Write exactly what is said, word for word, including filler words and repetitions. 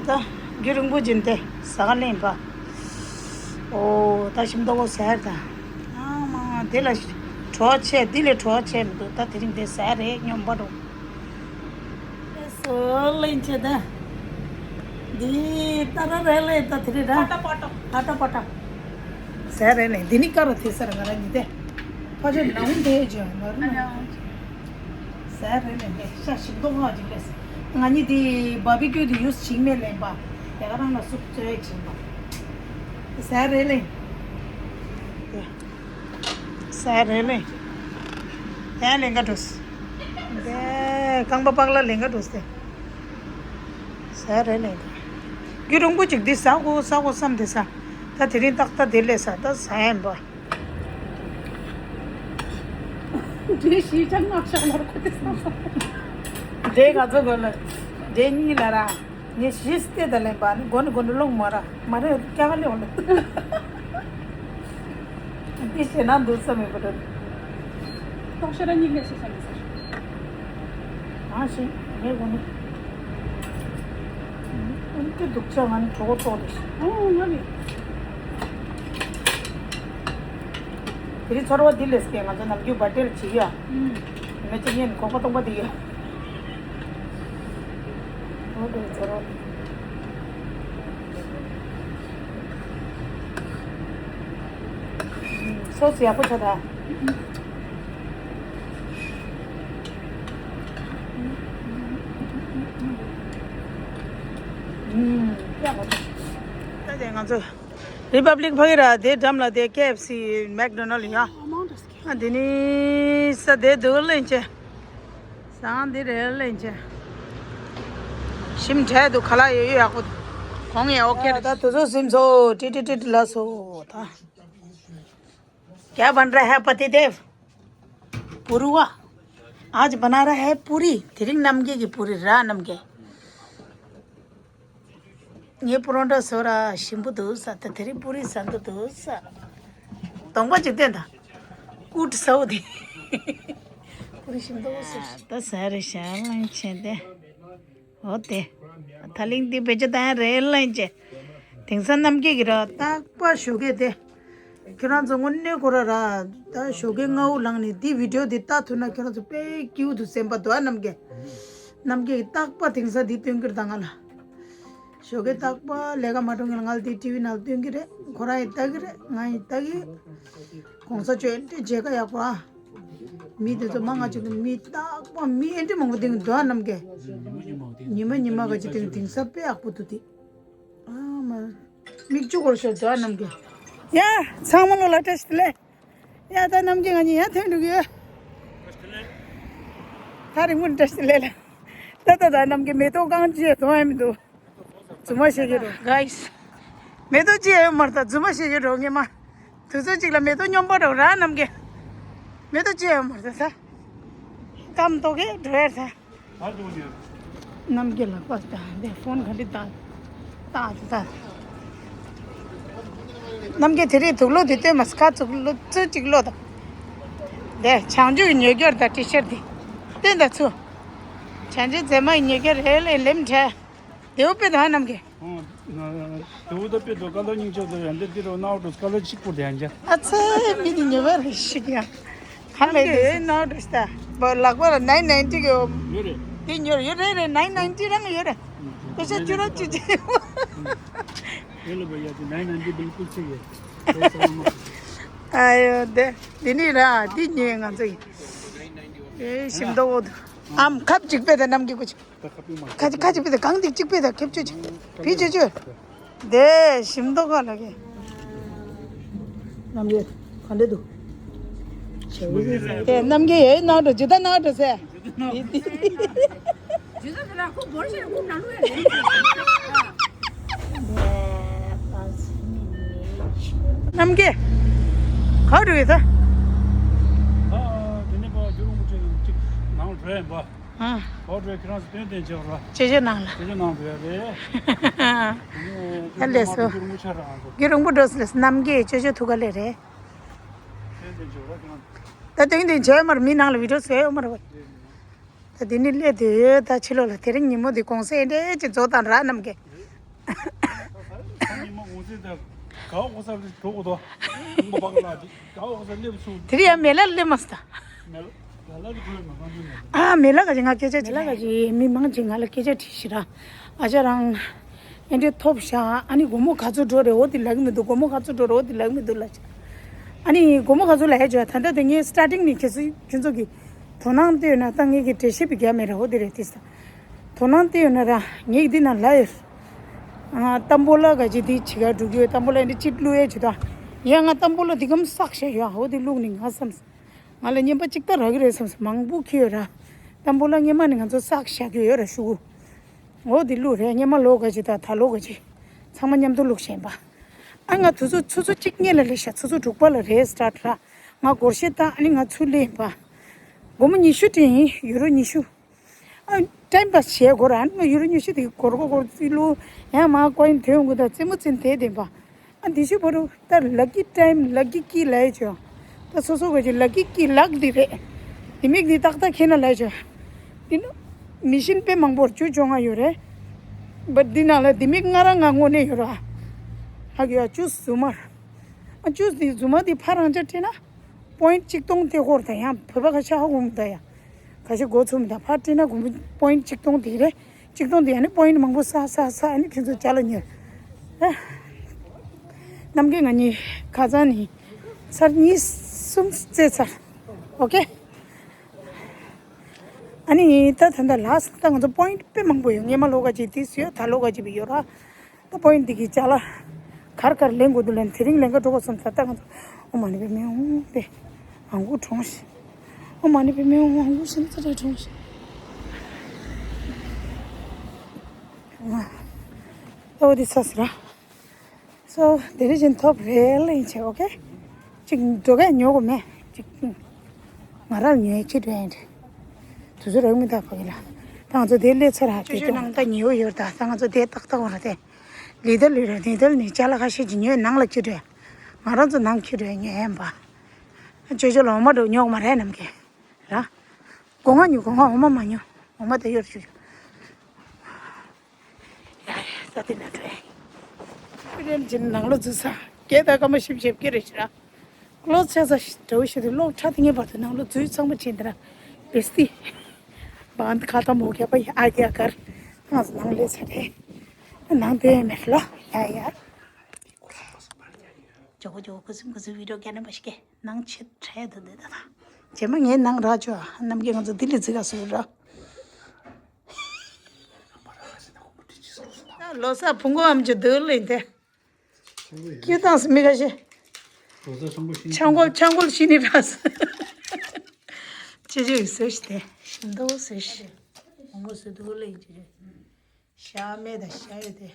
ད་རྒྱུན་རིང་པོ་ཅིག་དེ་ཟ་ག་ལེན་པ། ཨོ་ད་ཞིམ་མདོག་གོ་ཟེར་ད། ཨ་མ་དེ་ལ་བྲོ་བ་ཆེ་འདི་ལས་བྲོ་བ་ཆེ་མི་འདུག་ད་དེ་རིང་དེ་ཟ་རེད་སྙོམས་པ་འགྲོ། སོ་ལེན་ཆེ་ད། འདི་ཏ་ར་རེ་ལེ་ད་དེ་རེད་ད། པ་ཏ་པ་ཏ། པ་ཏ་པ་ཏ། ཟ་རེ་ལེ་འདི་ནི་ཀ་ར་དེ་ཟ་ར་ང་ར་ཉི་དེ། ཕ་ཆེ་ནང་དེ་ཇོ་ང་རུ་ན། ཟ་རེ་ལེ་འདི་ཤ་ཞིམ་མདོག་ང་ཅིག་ལེ། ང་ཉི་དེ་བ་བི་ཀྱུ་དེ་ཡུས་ཆིང་མེ་ལེན་པ། དེ་ག་རང་ལ་སུབ་ཙོ་ཡེ་ཆིང་པ། ཟ་རེ་ལེ། ཟ་རེ་ལེ། ཡང་ལེན་ག་འགྲོས། དེ་རྐང་པ་པག་ལ་ལེན་ག་འགྲོས་ཏེ། ཟ་རེ་ལེ། རྒྱུན་རིང་པོ་ཅིག་འདི་ཟ་དགོས་ཟ་དགོས་བསམ་དེ་ཟ། ད་དེ་རིང་ཏག་ཏག་དེ་ལས་ཟ་ད་ཟ་ཡན་པ། འདྲེ་ཞིག་ཅང་ངག་ཤག་ལོར་ཁོ་དེ་ཟ་ཟ། འདྲེ་ག་ཚོད་དགོས་ལ། འདྲེ་གཉིས་ལ་ར། ངས་གཞི་སྟེ་ད་ལེན་པ་ནི་མགོ་ནི་མགོ་ནི་ལོང་མ་ར་མ་རེད་ཀྱག་ལེ་འོ་ལེ། འདི་ཞེ་ན་འདུག་བསམ་མེད་པ་རེད། ཏོག་ཤ་ར་གཉིས་ལས་སུ་བསམ་མེད་ས། ཨ་ཞེ་ངས་མགོ་ནི། ཨུན་ཏི་སྡུག་ཅག་ང་ནི་གྲོགས་པོ་ཏོག་ལེ་ཞེ། ཨོ་ང་ནི། དེ་རིང་ཚོར་བ་འདི་ལས་སྐྱེ་ང་ཚོ་ནམ་རྒྱུན་བ་ཏེལ་བྱེད་ཡ། ཨུམ། མེ་ཅི་ཉན་ཁོག་པ་སྟོང་པ་འདི་ཡ། འོ་དེ་ཚོར་བ། སོ་སི་ཡག་པོ་ཆགས་ད། ཨུམ། ཡག་པོ། ད་དེ་ང་ཚོ་རི་པབ་ལིག་ཕ་གི་ར་དེ་འགྲམ་ལ་དེ་ཀེ་ཨེཕ་སི་མེག་ཌོ་ནལ་ཡ། ཨ་དེ་ནི་ས་དེ་དུ་ལེན་ཆེ། སང་འདི་རེད་ལེན་ཆེ། ཞིམ་དྲག་འདུག་ཁ་ལག་ཡོད་ཡོད་ཡག་པོ་འདུག་གོང་ཡང་ཨོ་ཁེ་རེད། ད་དུ་ཚོ་སིམ་སོ་ཏི་ཏི་ཏི་ཏི་ལ་སོ་ད། क्या बन रहा है पति देव? पुरुआ। आज बना रहा है पूरी। དེ་རིང་རྣམ་རྒྱལ་གྱི་པུ་རི་ར་རྣམ་རྒྱལ། ངའི་པོ་རོ་ཊ་བཟོ་ར་ཞིམ་པོ་འདུག་ས་ད་དེ་རིང་པུ་རི་ཟ་འདུག་འདུག་ས། གདོང་པ་ཅིག་བསྟན་ད། ཀུད་སའོ་དེ། པུ་རི་ཞིམ་འདུག་ས། ད་ཟ་རེ་ཤ་ལང་ཆེན་དེ། འོ་དེ། ད་ལིང་འདི་བེད་སྤྱོད་བཏང་རེ་ལང་ཆེ། དེང་སང་རྣམ་རྒྱལ་གྱི་ར་རྟག་པ་ཞོགས་ཀས་དེ། ཁྱོད་རང་ཚོ་དངོས་གནས་ཁོ་ར་ར། ད་ཞོགས་ཀས་སྔ་པོ་ལངས་ནས་འདི་བི་ཌིའོ་འདི་ལྟ་ཐུབ་ན་ཁྱོད་རང་ཚོ་དཔེ་སྐྱིད་པོ་འདུག་སེམས་པ་འདུག་ཨ་རྣམ་རྒྱལ། རྣམ་རྒྱལ་གྱིས་རྟག་པ་དེང་སང་འདི་སྟོན་གྱི་རེད་ད་ང་ལ། ཞོགས་ཀས་རྟག་པ་ལས་ཀ་མ་འགྲོ་ངེས་ལ་ང་ལ་དེ་ཊི་ཝི་ནང་ལ་སྟོན་གྱི་རེད། ཁོ་རང་ཡིས་ལྟ་གི་རེད། ང་ཡིས་ལྟ་གི། གོང་ས་མཆོག་ཨེ་འདྲས་མཇལ་ཁ་ཡག་པོ་ཨ། མི་དེ་ཚོ་མང་ང་ཅིག་ཏུ་མི་རྟག་པ་མི་ཨེ་འདྲས་མང་པོ་དེང་འདུག་ཨ་རྣམ་རྒྱལ། ཉི་མ་ཉི་མ་ག་ཅིག་དེང་དེང་སང་དཔེ་ཡག་པོ་འདུག་དེ། ཨ་མ། མིག་ཆུ་འཁོར་ཤོར་འདུག་ཨ་རྣམ་རྒྱལ། ཡ་ཚང་མ་ལོ་ལ་བཀྲ་ཤིས་བདེ་ལེགས། ཡ་ད་རྣམ་རྒྱལ་ང་གཉིས་ཡ་ཐོན་འགྲོ་གི་ཡོད། ཐག་རིང་པོ་ནས་བཀྲ་ཤིས་བདེ་ལེགས་ལ། ད་ད་ད་རྣམ་རྒྱལ་མེ་ཏོག་གང་ཅི་ཡང་གཏོང་ཡ་མི་འདུག་རྫུན་མ་བཤད་ཀྱི་རེད། གྷའི་སི། མེ་ཏོག་ཅི་ཡང་ཡོད་མ་རེད་ད་རྫུན་མ་བཤད་ཀྱི་རེད་ངས་མ། དུས་ཚོད་གཅིག་ལ་མེ་ཏོག་སྙོམས་པ་འགྲོ་ར་རྣམ་རྒྱལ། མེ་ཏོག་ཅི་ཡང་ཡོད་མ་རེད་ད་ས། སྐམ་ཏོག་གི་འགྲོ་ཡ་རེད་ད། རྣམ་རྒྱལ་ལག་པ་ད་འདི་ཕོན་ག་འདྲ་ད། ད་ད། རྣམ་རྒྱལ་དེ་རིང་དུག་ལོག་དེ་སྟོན་མ་སི་ཁ་ཚུགས་ལོ་ཚུགས་གཅིག་ལོ་ད། འདི་བྱང་ཆུབ་ཀྱི་ཉོས་སྐྱོར་ད་ཊི་ཤར་ཊི་འདི། སྟོན་ད་ཚུ། བྱང་ཆུབ་མཛེས་མ་ཡི་ཉོས་སྐྱོར་རེད་ལེ་ལེམ་དྲ། དེའུ་དཔེ་དང་རྣམ་རྒྱལ། དེའུ་ད་དཔེ་དང་ཀ་ལ་སྙིང་ཆ་དང་ཡང་འདི་འདི་རོ་ནའོ་དུ་ཀ་ལ་གཅིག་པོ་དེ་ཡང་འཇའ། ཨ་ཚེ་མི་འདི་ཉོ་བར་ཞིག་ཡང་། ཧ་ལས་དེ་ནའོ་དུ་སྟ། བ་ལག་པ་ལ་ནའིན་ནའིན་ཊི་གི་འོ། ཡོད་རེད། དེ་ཉོ་ཡོད་རེད་རེད་ནའིན་ནའིན་ཊི་རང་ཡོད་རེད། དེ་ཤ་བཅུ་ར་བཅུ་གཅིག་ཡོད་ལ་བ་ཡ་དེ་ནའིན་ནའིན་ཊི་བི་ལ་ཀུལ་ཆེ་ཡོད། ཨ་ཡོ་དེ་དེ་ནི་ར་དེ་ཉོས་ང་ཚོ་ཡིན། ཨེ་ཞིམ་མདོག་འོ་དུ། ཨམ་ཁབ་གཅིག་པས་དང་རྣམ་རྒྱལ་ཀུ་ཅིག་ཁ་ཅིག་ཁ་ཅིག་པི་དེ་གང་དེ་གཅིག་པི་དེ་ཁེབས་ཆུ་ཆུ་བི་ཆུ་ཆུ། དེ་ཞིམ་མདོག་ག་ལ་གེ། རྣམ་རྒྱལ་ག་འདྲ་འདུག་དེ་རྣམ་རྒྱལ་ཡའི་ནང་དུ་ཇི་ལྟར་ནང་དུ་ཟེར། རྣམ་རྒྱལ་ག་རུ་ཡོད་ད། ཨ་དེ་ནས་པ་རྒྱུ་རུང་པོ་ཆེ་གཅིག་ནང་འགྲོ་ཡིན་པ། ཨ། ཨོ་ཏྲེ་ཁྱེད་རང་ཚོ་སྟོན་ཏན་བྱེད་ར། ཅེ་ཅེ་ནང་ལ། ཅེ་ཅེ་ནང་འགྲོ་ཡ་རེད། ཨ་ལས་སོ། རྒྱུ་རུང་པོ་ཆེ་ར་ཨང་ཚོ། རྒྱུ་རུང་པོ་འགྲོ་སི་ལས་རྣམ་རྒྱལ་ཅེ་ཅེ་ཐུག་ག་ལས་རེད། སྟོན་ཏན་བྱེད་ར་ཁྱེད་རང་ཚོ། ད་སྟོན་ཏན་བྱེད་མར་མི་ནང་ལ་བི་ཌིའོ་བཟོས་ཡོད་མར་བ། ད་དེ་ནི་སླེབས་དུས་ད་ཕྱི་ལོགས་ལ་དེ་རིང་ཉིན་མོ་འདི་གུང་སེང་འདྲེ་ཅེ་རྫོགས་དང་ར་རྣམ་རྒྱལ། ཉི་མ་གུང་སེང་དེ་གའོ་གོ་ས་རེད་གྲོགས་གོ་དོ། ཁང་པ་བག་ལ་ཅིག་གའོ་གོ་ས་སླེབས་སུ། དེ་རིང་ཡང་མེ་ལ་སླེབས་མ་སྟ། མེ་ལ་ལ་ལ་རི་ཁོའི་མ་གང་དུ་ནས། ཨ་མེ་ལ་ག་ཅིག་ང་སྐད་ཆ་ཅིག་མེ་ལ་ག་ཅིག་མི་མང་ཅིག་ང་ལ་སྐད་ཆ་དྲིས་ཤི་ར། ཨ་ཅག་རང་ཨེ་འདྲས་ཐོབ་ཤག་ཨ་ནི་སྒོར་མོ་ག་ཚོད་འགྲོ་རེད། འོ་དེ་ལག་མི་འདུག་སྒོར་མོ་ག་ཚོད་འགྲོ་རེད། འོ་དེ་ལག་མི་འདུག་ལ་ཅིག་ཨ་ནི་སྒོར་མོ་ག་ཚོད་ལ་ཧེ་ཅོ་ད་ལྟ་དེ་ངའི་སི་ཊར་ཊིང་ནས་ཁྱེད་ཚོ་ཁྱེད་ཚོ་གི་དོ་སྣང་སྟེར་ཡོད་ན་ད་ངེད་ཀྱི་འགྲེལ་བཤད་པའི་རྒྱ་མེད་ར། འོ་དེ་རེད་དེ་ས། དོ་སྣང་སྟེར་ཡོད་ན་ར་ངེད་ཀྱི་འདི་ན་ལ་ཡོད། ཨ་ཏམ་བོ་ལ་ག་ཅི་དེ་ཅི་ག་འགྲོ་གི་ཡོད། ཏམ་བོ་ལ་འདི་ཅིག་བླུག་ཡས་ཅི་ད། ཡ་ང་ཏམ་བོ་ལ་དེ་གམ་བསགས་བཞག་ཡོད། འོ་དེ་བླུག་ནི་ང་བསམ། ང་ལ་རྔན་པ་གཅིག་ལྟ་རག་གི་རེད་བསམ་སོང་། མང་པོ་ཁྱེར་ཡོད་ར། ཏམ་བོ་ལ་སྔན་མ་ནས་ང་ཚོ་བསགས་བཞག་གི་ཡོད་ར་ཤུ་གུ། འོ་འདི་བླུག་རེད། སྔན་མ་ལོ་ག་ཅི་དང་ད་ལོ་ག་ཅི། ཚང་མ་མཉམ་དུ་བླུག་བཞིན་པ། ཨ་ང་དུས་ཚོད་ཆུ་ཚོད་གཅིག་སྔོན་ལ་སླེབས་ཤག་ཆུ་ཚོད་དྲུག་པ་ལ་རེད་སི་ཊར་ཊི་ར། ང་སྒོར་གཞས་བཏང་ཨ་ནི་ང་ཚུར་སླེབས་ཡིན་པ། སྒོར་མོ་ཉི་ཤུ་སྤྲད་ཡིན་ཡུ་རོ་ཉི་ཤུ། ཨ་ཊའིམ་པཱ་སི་བྱེད་དགོས་ར། ཨ་ནི་ང་ཡུ་རོ་ཉི་ཤུ་དེ་སྒོར་སྒོར་སྒོར་ཙི་ལུ་ཡང་མ་ཀོ་ཡིན་དོན་དགོས་ད་རྩེད་མོ་རྩེ་དེ་བདེན་པ། ཨ་འདི་ཤུ་བོ་རུ་ད་ལ་ཀི་ཊའིམ་ལ་ཀི་ཀི་ལ་ཡ་ཅོ། ད་སོ་སོ་ག་ཅི་ལ་ཀི་ཀི་ལག་འདི་རེད། དེ་མིག་འདི་ཏག་ཏག་ཁྱེར་ན་ལ་ཡ་ཅོ། འདི་ནི་མི་ཤིན་དཔེ་མང་པོར་བཅུ་བཅོ་ལྔ་ཡོད་རེད། བ་འདི་ནང་ལ་འདི་མིག་ང་རང་ང་དངོས་གནས་ཡོད་ར། ཧ་གི་ཡ་ཅུ་ཟུ་མར། ཨ་ཅུ་འདི་ཟུ་མ་འདི་ཕ་རང་ཅག་ཁྲིད་ན། པོ་ཡིན་ཊི་གཅིག་སྟོང་དེ་སྐོར་དང་ཡང་བོད་པ་ཁ་ཤ་ཧ་གོ་མི་ད་ཡ། ཁ་ཤ་གོ་ཚུམ་དང་ཕར་བྲིས་ན་གོང་པོ་པོ་ཡིན་ཊི་གཅིག་སྟོང་དེ་རེད། གཅིག་སྟོང་དེ་ཡང་ནི་པོ་ཡིན་ཊི་མང་པོ་ས་ས་ས་ཨ་ནི་ཁྱོད་ཚོ་ཅ་ལག་ཉོས། ཨ། གནམ་གྱི་ང་གཉིས་ཁ་སང་ནི་ཚར་གཉིས་གསུམ་རྩེ་ཚར། ཨོ་ཀེ། ཨ་ནི་ད་ད་ལྟ་ལ་སི་ད་ང་ཚོ་པོ་ཡིན་ཊི་དཔེ་མང་པོ་ཡོད། སྔན་མ་ལོ་ག་ཅིག་དེ་སུ་ཡོད་ད་ལོ་ག་ཅིག་བི་ཡོད་ར། ད་པོ་ཡིན་ཊི་འདི་གི་ཅ་ལག་གར་གར་ལེན་དགོས་འདུག་ལན་དེ་རིང་ལེན་ག་འགྲོ་དགོས་སོང་ས་ད་ང་ཚོ་ཨོ་མ་ཎི་པདྨེ་ཧཱུྃ་དེ་ཨང་གུ་གྲོངས་ཤིག་ཨོ་མ་ཎི་པདྨེ་ཧཱུྃ་ཨང་གུ་ཤིན་ཙི་རེ་གྲོངས་ཤིག་ཨོ་དེ་ས་སི་ར། སོ་དེ་རིང་བཞིན་ཐོབ་རེད་ལེན་ཆེ་ཨོ་ཀེ། ཅིག་འགྲོ་ག་ཉོ་གོ་མེད་ཅིག་ང་རང་ཉོས་ཁྱི་འགྲོ་ཡིན་དེ། དུས་ཚོད་རག་མི་ད་ཕ་གི་ལ། ད་ང་ཚོ་དེ་སླེབས་ཚར་ཧ་དེ་ཆུ་ཆུ་ནང་ད་ཉོ་ཡོད་ད་ད་ང་ཚོ་དེ་ཏག་ཏག་བ་ར་དེ། ལི་ཏལ་ལི་ར་ལི་ཏལ་ནི་ཅ་ལག་ཁ་ཤས་ཀྱི་ཉོས་ནང་ལ་ཁྱི་འགྲོ། ང་རང་ཚོ་ནང་ཁྱི་འགྲོ་ཉོས་ཡིན་པ། ཅོ་ཅོ་ལ་འོ་མ་འགྲོ་ཉོ་གོ་མ་རེད་ནམ་གི། ར། སྒོ་ང་ཉོ་སྒོ་ང་འོ་མ་མ་ཉོ། འོ་མ་དེ་ཡོད་ར་ཆུ་ཆུ། ཡ་ཡ་ས་དེ་ན་འགྲོ་ཡ། ཁྱི་རེན་ཅིན་ནང་ལོ་འཛུལ་ས། སྐད་ད་སྐར་མ་བཞི་བཅུ་ཞེ་བརྒྱད་རེ་ཞིག་ར། ཀློ་ཚེ་ས་ཞིག་འདྲ་བོ་ཞིག་དེ་གློག་ཁྲ་དེ་ངེས་པར་དུ་ནང་ལོ་འཛུལ་ཚང་མ་ཕྱིན་དེ་ར། བེས་ཏི། བན་ཁ་ཏ་མོ་ཁྱ་པ་ཡ་ཨ་གྱ་གར། ང་ཚོ་ནང་ལས་ཚར་རེད། ནང་དེ་མེད་ལོ་ཡ་ཡ། ཇོ་གོ་ཇོ་གོ་ཁུ་སིམ་ཁུ་སིམ་བི་ཌིའོ་སྐད་ན་མ་ཤི་ཀེ་ནང་ཆེ་ཁྲལ་དུ་འདི་ད་ད། རྗེས་མ་ངའི་ནང་རག་ཆོག་ནམ་གྱི་ང་ཚོ་ལྡི་ལི་ཙི་ག་སུ་ར། ལོ་ས་བུང་གོ་ཨམ་ཅི་འདུག་ལེན་ཏེ། ཁྱེད་དང་སི་མི་ག་ཤེ། ཆང་གོལ་ཆང་གོལ་ཤི་ནི་ར་སི། ཅི་ཅི་ཡི་སེ་ཤི་ཏེ་ཤིན་ཏོ་སེ་ཤི། བུང་གོ་སི་འདུག་ལེན་ཅི་ཅི། ཤ་མེད་ད་ཤ་ཡོད་དེ།